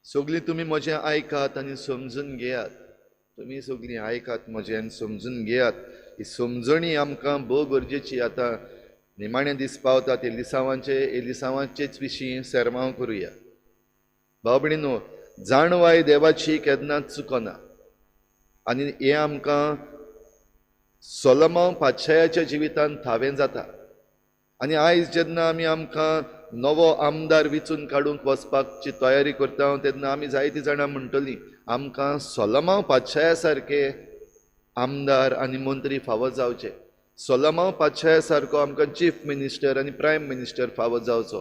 सगळीं तुमी म्हजें आयकात आनी समजून घेयात. तुमी सगळीं आयकात म्हजें आनी समजून घेयात. ही समजणी आमकां भोव गरजेची. आतां निमाणे दीस पावतात, एलिसांवाचेच विशीं सेरमांव करुया. भाव भयणीनो, जाणवाय देवाची केन्नाच चुकना आनी हें आमकां सोलोमांव पातशायाच्या जिवितांत थावें जाता. आनी आयज जेन्ना आमी आमकां नवो आमदार विचून काडूंक वचपाची तयारी करता तेन्ना आमी जायतीं जाणां म्हणटलीं आमकां सोलोमांव पातशाया सारके आमदार आनी मंत्री फावो जावचे, सोलोमांव पातशाया सारको आमकां चीफ मिनिस्टर आनी प्रायम मिनिस्टर फावो जावचो.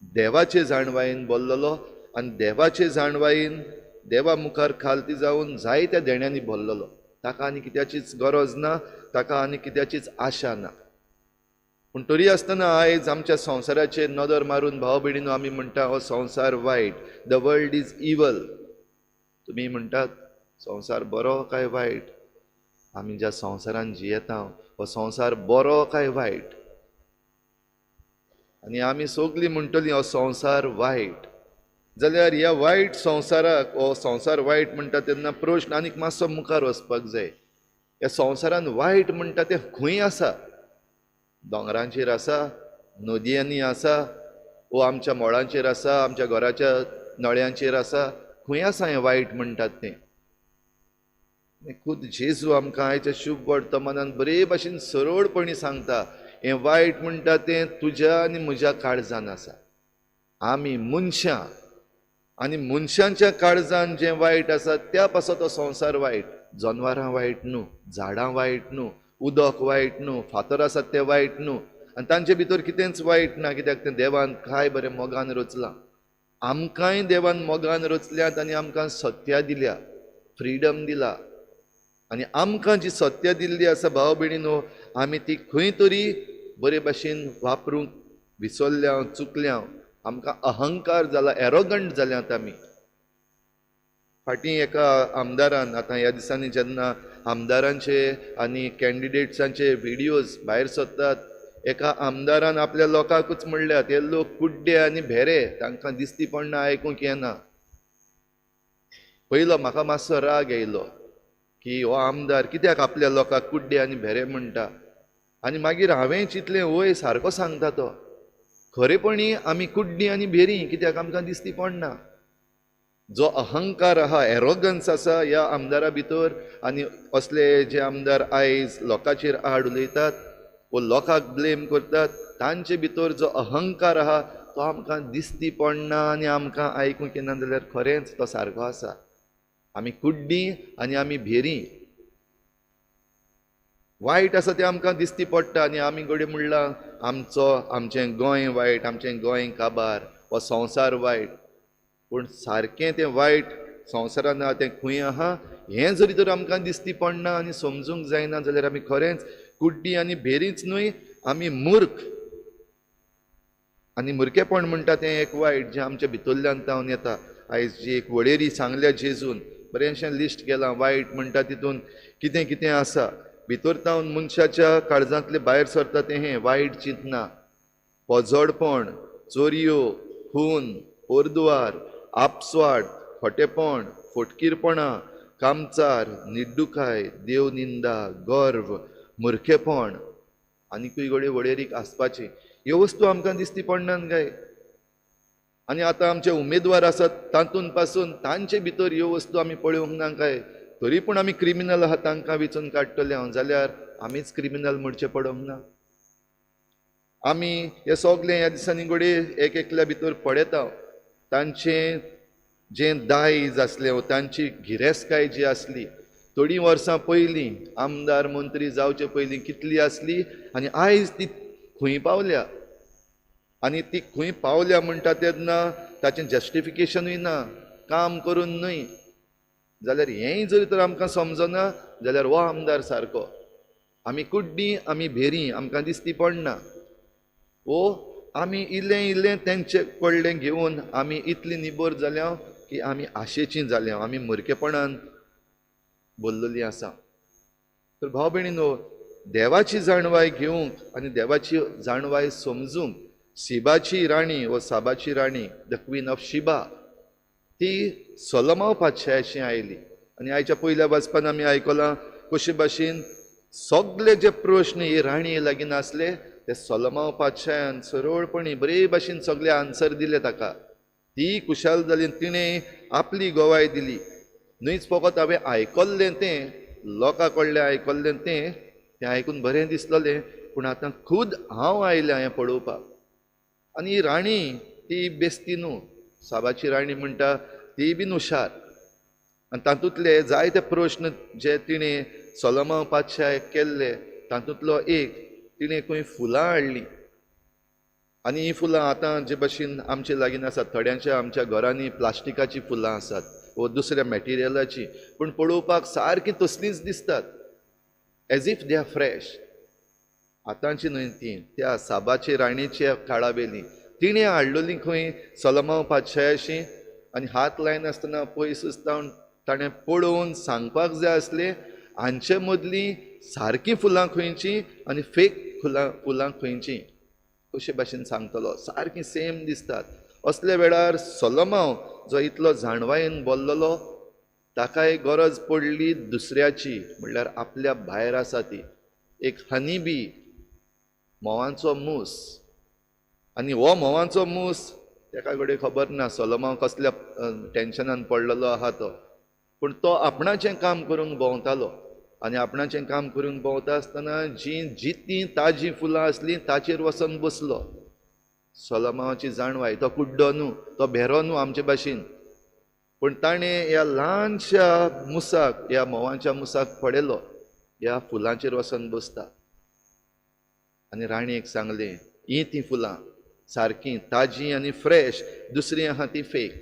देवाचे जाणवायेन बोल्लोलो आनी देवाचे जाणवायेन देवा मुखार खालती जावन जायत्या देण्यांनी भरलेलो. ताका आनी कित्याचीच गरज ना, ताका आनी कित्याचीच आशा ना. पूण तरी आसतना आयज आमच्या संवसाराचेर नदर मारून भाव भयणीनो आमी म्हणटा हो संवसार वायट, the world is evil. तुमी म्हणटात संवसार बरो काय वायट? आमी ज्या संवसारान जियेता हो संवसार बरो काय वायट? आनी आमी सगळीं म्हणटलीं हो संवसार वायट. जाल्यार ह्या वायट संवसाराक, हो संवसार वायट म्हणटा तेन्ना प्रश्न आनीक मातसो मुखार वचपाक जाय. ह्या संवसारान वायट म्हणटा तें खंय आसा? दोंगरांचेर आसा, नदयांनी आसा, वो आमच्या मळांचेर आसा, आमच्या घराच्या नळ्यांचेर आसा? खंय आसा हें वायट म्हणटात तें? खुद जेजू आमकां आयच्या शुभ वर्तमानान बरे भाशेन सरळपणी सांगता, हें वायट म्हणटा तें तुज्या आनी म्हज्या काळजान आसा. आमी मनशां आनी मनशांच्या काळजान जें वायट आसा त्या पासत तो संवसार वायट. जनवरां वायट न्हू, झाडां वायट न्हू, उदक वायट न्हू, फातर आसात ते वायट न्हू, आनी तांचे भितर कितेंच वायट ना, कित्याक तें देवान काय बरें मोगान रचलां. आमकांय देवान मोगान रचल्यात आनी आमकां सत्या दिल्या, फ्रिडम दिला. आनी आमकां जी सत्या दिल्ली आसा भाव भयणीनो, आमी ती खंय तरी बरे भाशेन वापरूंक विसरल्या, चुकल्या. आमकां अहंकार जाला, एरोगंट जाल्यात आमी. फाटीं एका आमदारान, आतां ह्या दिसांनी जेन्ना आमदारांचे आनी कॅन्डिडेट्सांचे व्हिडियोज भायर सरतात, एका आमदारान आपल्या लोकांकूच म्हणल्यात हे लोक कुड्डे आनी भेरे, तांकां दिसती पडना, आयकूंक येना. पयलो म्हाका मातसो राग येयलो की हो आमदार कित्याक आपल्या लोकांक कुड्डे आनी भेरे म्हणटा. आनी मागीर हांवें चिंतलें, वय सारको सांगता तो, खरेपणी आमी कुड्डी आनी भेरी, कित्याक आमकां दिसती पडना. जो अहंकार आहा, एरोगन्स आसा ह्या आमदारा भितर, आनी असले जे आमदार आयज लोकांचेर आड उलयतात वो लोकांक ब्लेम करतात, तांचे भितर जो अहंकार आहा तो आमकां दिसती पडना आनी आमकां आयकूंक येना. जाल्यार खरेंच तो सारको आसा. आमी कुड्डी आनी आमी भेरी, वायट आसा तें आमकां दिसती पडटा. आनी आमी घडये म्हणलां आमचो, आमचें गोंय वायट, आमचें गोंय काबार, हो संवसार वायट. पूण सारकें तें वायट संवसारान आहा तें खंय आहा हें जरी तर आमकां दिसती पडना आनी समजूंक जायना जाल्यार आमी खरेंच कुड्डी आनी भेरीच न्हय, आमी मूर्ख. आनी मुर्खेपण म्हणटा तें एक वायट जें आमच्या भितरल्यान जावन येता. आयज जी एक वळेरी सांगल्या जेजून, बरेंशें लिस्ट केलां वायट म्हणटा तितून कितें कितें आसा. भितर तावन मनशाच्या काळजांतलें भायर सरता तें हें वायट चिंतना, पोजडपण, चोरयो, खून, पोरद्वार, आपस्वाड, खोटेपण, फोटकीरपणां, कामचार, निड्डुकाय, देवनिंदा, गर्व, मुर्खेपण, आनीकूय घडये वळेरीक आसपाची. ह्यो वस्तू आमकां दिसती पडनात काय? आनी आतां आमचे उमेदवार आसात तातूंत पासून तांचे भितर ह्यो वस्तू आमी पळोवंक ना काय? तरी पूण आमी क्रिमिनल आहा तांकां विचून काडटले हांव, जाल्यार आमीच क्रिमिनल म्हणचें पडोंक ना. आमी हे सगळें ह्या दिसांनी घडये एक एकल्या भितर पळयता, तांचें जें दायज आसलें वो तांची गिरेस्तकाय जी आसली थोडीं वर्सां पयलीं आमदार मंत्री जावचे पयलीं कितली आसली आनी आयज ती खंय पावल्या. आनी ती खंय पावल्या म्हणटा तेन्ना ताचें जस्टिफिकेशनूय ना, काम करून न्हय. जाल्यार हेंय जरी तर आमकां समजना जाल्यार हो आमदार सारको. आमी कुड्डी, आमी भेरी, आमकां दिसती पडना. वो आमी इल्लें इल्लें तेंचे कडलें घेवन आमी इतली निबर जाल्या की आमी आशेचीं जाल्या, आमी मुरकेपणान बोल्लली आसा. तर भाव भयणीनो, देवाची जाणवाय घेवंक आनी देवाची जाणवाय समजूंक शिबाची राणी व साबाची राणी, the queen of Shiba, ती सोलोमांव पातशायाशी आयली. आनी आयच्या पयल्या वाचपान आमी आयकलां कशे भाशेन सगळे जे प्रश्न ही राणी लागीं आसले ते सोलोमांव पातशायान सरळपणी बरे भाशेन सगळे आन्सर दिले ताका. ती खुशाल जाली, तिणें आपली गवाय दिली. न्हयच फकत हांवें आयकल्लें तें, लोकां कडलें आयकल्लें तें, तें आयकून बरें दिसलें, पूण आतां खूद हांव आयलें हें पळोवपाक. आनी ही राणी ती बेस्ती न्हू, साबाची राणी म्हणटा ती बीन हुशार. आनी तातूंतले जायते प्रश्न जे तिणें सोलोमांव पातशाक केल्ले तातूंतलो एक, तिणें खंय फुलां हाडलीं. आनी हीं फुलां आतां जे भशेन आमचे लागीं आसात, थोड्यांच्या आमच्या घरांनी प्लास्टिकाचीं फुलां आसात वो दुसऱ्या मॅटिरियलाचीं, पूण पळोवपाक सारकीं तसलींच दिसतात, as if they are fresh. आतांची न्हय ती, त्या साबाचे राणीच्या काळा वेली तिणें हाडलेली खंय सोलोमांव पातशायाशी. आनी हात लायनासतना पयस तावन ताणें पळोवन सांगपाक जाय आसलें हांचे मदलीं सारकीं फुलां खंयचीं आनी फेक फुलां खंयचीं, कशे भाशेन सांगतलो, सारकीं सेम दिसतात. असल्या वेळार सोलोमांव जो इतलो जाणवायेन बोल्लोलो ताकाय गरज पडली दुसऱ्याची, म्हणल्यार आपल्या भायर आसा ती एक हनी बी, म्होंवांचो मूस. आनी हो म्होंवांचो मूस ताका घडये खबर ना सोलोमांव कसल्या टेन्शनान पडलेलो आहा तो, पूण तो आपणाचें काम करूंक भोंवतालो. आनी आपणाचें काम करूंक भोंवता आसतना जीं जितीं ताजीं फुलां आसलीं ताचेर वचून बसलो. सोलोमांवाची जाणवाय, तो कुड्डो न्हू, तो भेरो न्हू आमचे भाशेन, पूण ताणें ह्या ल्हानशा मुसाक, ह्या म्होंवाच्या मुसाक पळयलो ह्या फुलांचेर वचून बसता. आनी राणयेक सांगलें, हीं तीं फुलां सारकीं ताजीं आनी फ्रेश, दुसरीं आहा ती फेक.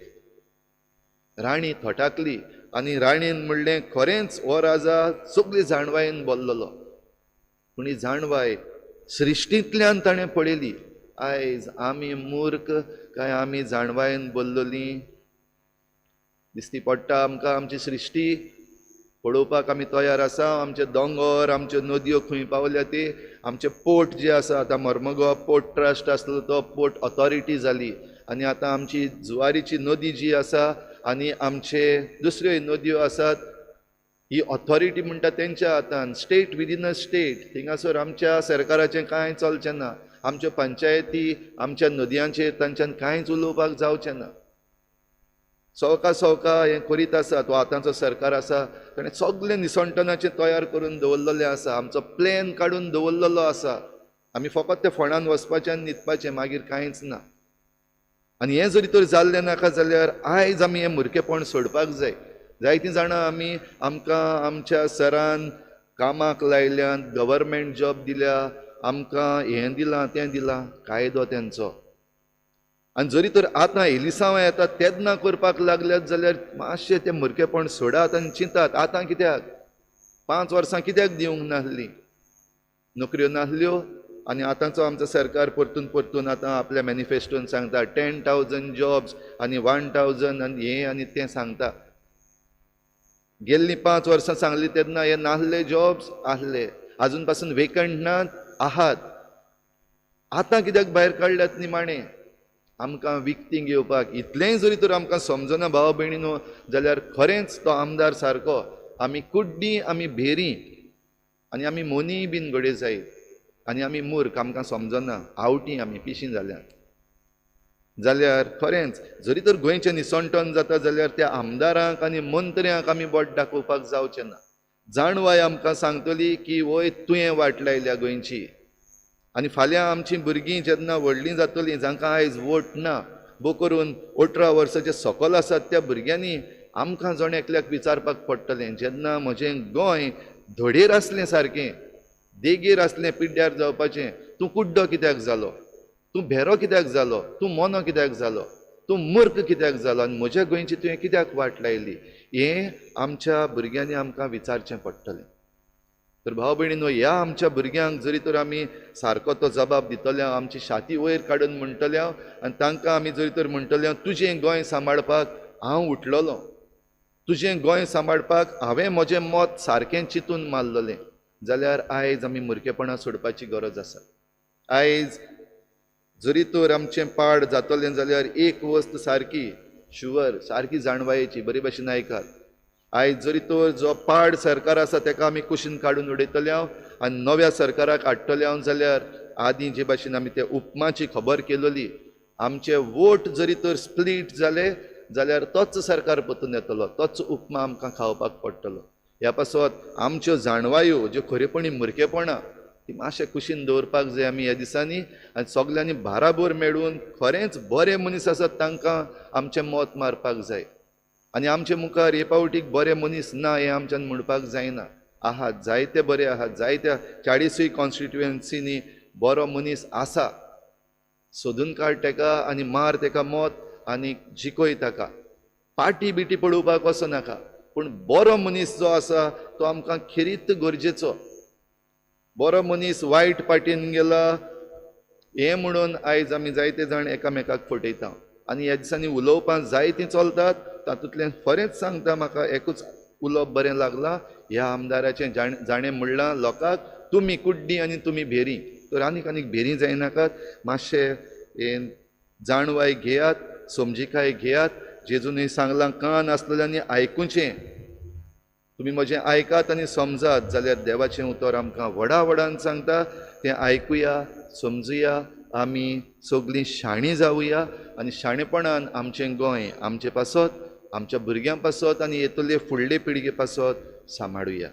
राणी थटाकली आनी राणयेन म्हणलें, खरेंच हो राजा सगळी जाणवायेन बोल्लोलो, पूण ही जाणवाय सृश्टींतल्यान ताणें पळयली. आयज आमी मूर्ख काय आमी जाणवायेन बोल्लोली दिसती पडटा आमकां? आमची सृश्टी पळोवपाक आमी तयार आसा. आमचे दोंगर, आमच्यो नदयो खंय पावल्या ती, आमचे पोर्ट जे आसा, आतां मर्मगोवा पोर्ट ट्रस्ट आसलो तो पोर्ट ऑथॉरिटी जाली, आनी आतां आमची जुवारीची नदी जी आसा आनी आमचे दुसऱ्यो नदयो आसात, ही ऑथॉरिटी म्हणटा तेंच्या हातान, स्टेट विदीन अ स्टेट. थिंगासर आमच्या सरकाराचें कांय चलचें ना, आमच्यो पंचायती आमच्या नदयांचेर तांच्यान कांयच उलोवपाक जावचें ना. सवका सवका हें करीत आसा. तो आतांचो सरकार आसा ताणें सगळें निसणटनाचें तयार करून दवरलेलें आसा, आमचो प्लॅन काडून दवरलेलो आसा. आमी फकत त्या फोंडान वचपाचें आनी न्हिदपाचें, मागीर कांयच ना. आनी हें जरी तर जाल्लें नाका जाल्यार आयज आमी हें मुरकेपण सोडपाक जाय. जायतीं जाणां आमी आमकां आमच्या सरान कामाक लायल्यान, गव्हर्मेंट जॉब दिल्या, आमकां हें दिलां तें दिलां, कायदो तेंचो. आनी जरी तर आतां एलिसांवां येता तेन्ना करपाक लागल्यात जाल्यार मातशें तें मुरकेपण सोडात आनी चिंतात आतां कित्याक, 5 वर्सां कित्याक दिवंक नासलीं, नोकऱ्यो नासल्यो. आनी आतांचो आमचो सरकार परतून परतून आतां आपल्या मॅनिफेस्टोन सांगता 10,000 जॉब्स आनी 1,000 आनी हें आनी तें सांगता. गेल्लीं 5 वर्सां सांगली तेन्ना हे नासले जॉब्स आसले, आजून पासून वेकंट नात आहात. आतां कित्याक भायर काडल्यात निमाणें आमकां विकतीं घेवपाक? इतलेंय जरी तर आमकां समजना भाव भयणीनो जाल्यार खरेंच तो आमदार सारको आमी कुड्डीं, आमी भेरीं आनी आमी मोनीय बीन घडये जायत, आनी आमी मूर्ख, आमकां समजना, आवटी आमी पिशीं जाल्यात. जाल्यार खरेंच जरी तर गोंयचें निसणटण जाता जाल्यार त्या आमदारांक आनी मंत्र्यांक आमी बोट दाखोवपाक जावचें ना. जाणवाय आमकां सांगतली की वय तुवें वाट लायल्या गोंयची. आनी फाल्यां आमचीं भुरगीं जेन्ना व्हडलीं जातलीं, जांकां आयज वोट ना, बो करून 18 वर्साचे सकल आसात त्या भुरग्यांनी आमकां जण एकल्याक विचारपाक पडटलें, जेन्ना म्हजें गोंय धडेर आसलें, सारकें देगेर आसलें पिड्ड्यार जावपाचें, तूं कुड्डो कित्याक जालो, तूं भेरो कित्याक जालो, तूं मोनो कित्याक जालो, तूं मूर्ख कित्याक जालो, आनी म्हज्या गोंयची तुवें कित्याक वाट लायली, हें आमच्या भुरग्यांनी आमकां विचारचें पडटलें. तर भाव भयणीनो, ह्या आमच्या भुरग्यांक जरी तर आमी सारको तो जबाब दितले, आमची छाती वयर काडून म्हणटले आनी तांकां आमी जरी तर म्हणटले, तुजें गोंय सांबाळपाक हांव उठलेलो, तुजें गोंय सांबाळपाक हांवें म्हजें मत सारकें चिंतून मारलेलें, जाल्यार आयज आमी मुरकेपणां सोडपाची गरज आसा. आयज जरी तर आमचें पाड जातलें जाल्यार एक वस्त सारकी, शुवर सारकी जाणवायेची बरे भशेन आयकात. आयज जरी तर जो पाड सरकार आसा तेका आमी कुशीन काडून उडयतले हांव आनी नव्या सरकाराक हाडटले हांव, जाल्यार आदीं जे भाशेन आमी त्या उपमाची खबर केलोली, आमचे वोट जरी तर स्प्लीट जाले जाल्यार तोच सरकार परतून येतलो, तोच उपमा आमकां खावपाक पडटलो. ह्या पासत आमच्यो जाणवायो ज्यो खरेपणी मुरकेपणां ती मातशें कुशीन दवरपाक जाय आमी ह्या दिसांनी, आनी सगल्यांनी बाराबोर मेळून खरेंच बरे मनीस आसात तांकां आमचें मत मारपाक जाय. आनी आमचे मुखार हे पावटीक बरे मनीस ना हें आमच्यान म्हणपाक जायना. आहात जायते बरे आहात, जायत्या 40 कॉन्स्टिट्युएन्सीनी बरो मनीस आसा, सोदून काड तेका आनी मार तेका मत आनी जिखय ताका. पार्टी बिटी पळोवपाक वचो नाका, पूण बरो मनीस जो आसा तो आमकां खेरीत गरजेचो. बरो मनीस वायट पार्टीन गेला हें म्हणून आयज आमी जायते जाण एकामेकाक फटयता आनी ह्या दिसांनी उलोवपां जायतीं चलतात. तातूंतल्यान खरेंच सांगता, म्हाका एकूच उलोवप बरें लागलां, ह्या आमदाराचें जाणें म्हणलां लोकांक तुमी कुड्डी आनी तुमी भेरी, तर आनीक आनीक भेरी जायनाकात, मातशें हें जाणवाय घेयात, समजिकाय घेयात. जेजूनय सांगलां कान आसलेल्यांनी आयकुचें, तुमी म्हजें आयकात आनी समजात जाल्यार देवाचें उतर आमकां व्हडा व्हडान सांगता, तें आयकुया, समजुया, आमी सगळीं शाणी जावया आनी शाणेपणान आमचें गोंय आमचे पासत, आमच्या भुरग्यां पासत आनी येतले फुडले पिळगे पासत सांबाळुया.